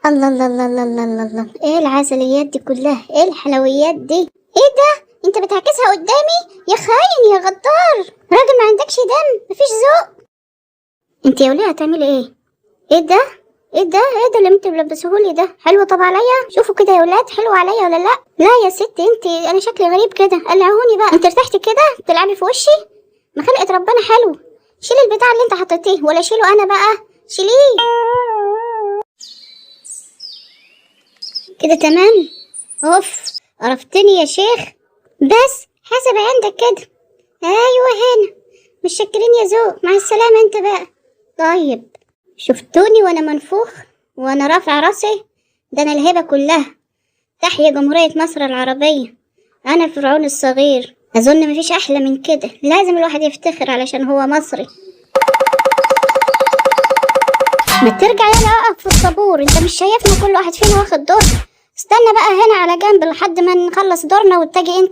الله الله الله الله الله الله الله، ايه العسليات دي كلها؟ ايه الحلويات دي؟ ايه ده؟ انت بتعكسها قدامي يا خاين يا غدار، راجل ما عندكش دم، مفيش ذوق. انت يا وليه هتعملي ايه؟ ايه ده؟ ايه ده؟ ايه ده اللي انت ملبسهولي ده؟ حلو طب عليا؟ شوفوا كده يا ولاد، حلو عليا ولا لا؟ لا يا ستي انت، انا شكلي غريب كده، قلعهوني بقى. انت ارتحتي كده تلعبي في وشي؟ ما خلقت ربنا حلو. شيلي البتاع اللي انت حطيتيه ولا شيله انا بقى؟ شيليه كده. تمام. اوف قرفتني يا شيخ. بس حسب عندك كده. ايوه هنا. مش شاكرين يا ذوق، مع السلامة انت بقى. طيب شفتوني وانا منفوخ وانا رافع راسي؟ ده انا الهبة كلها. تحيا جمهورية مصر العربية، انا فرعون الصغير. اظن مفيش احلى من كده، لازم الواحد يفتخر علشان هو مصري. ما ترجع يلا اقف في الطابور، انت مش شايفنا كل واحد فينا واخد دور؟ استنى بقى هنا على جنب لحد ما نخلص دورنا وتجي انت.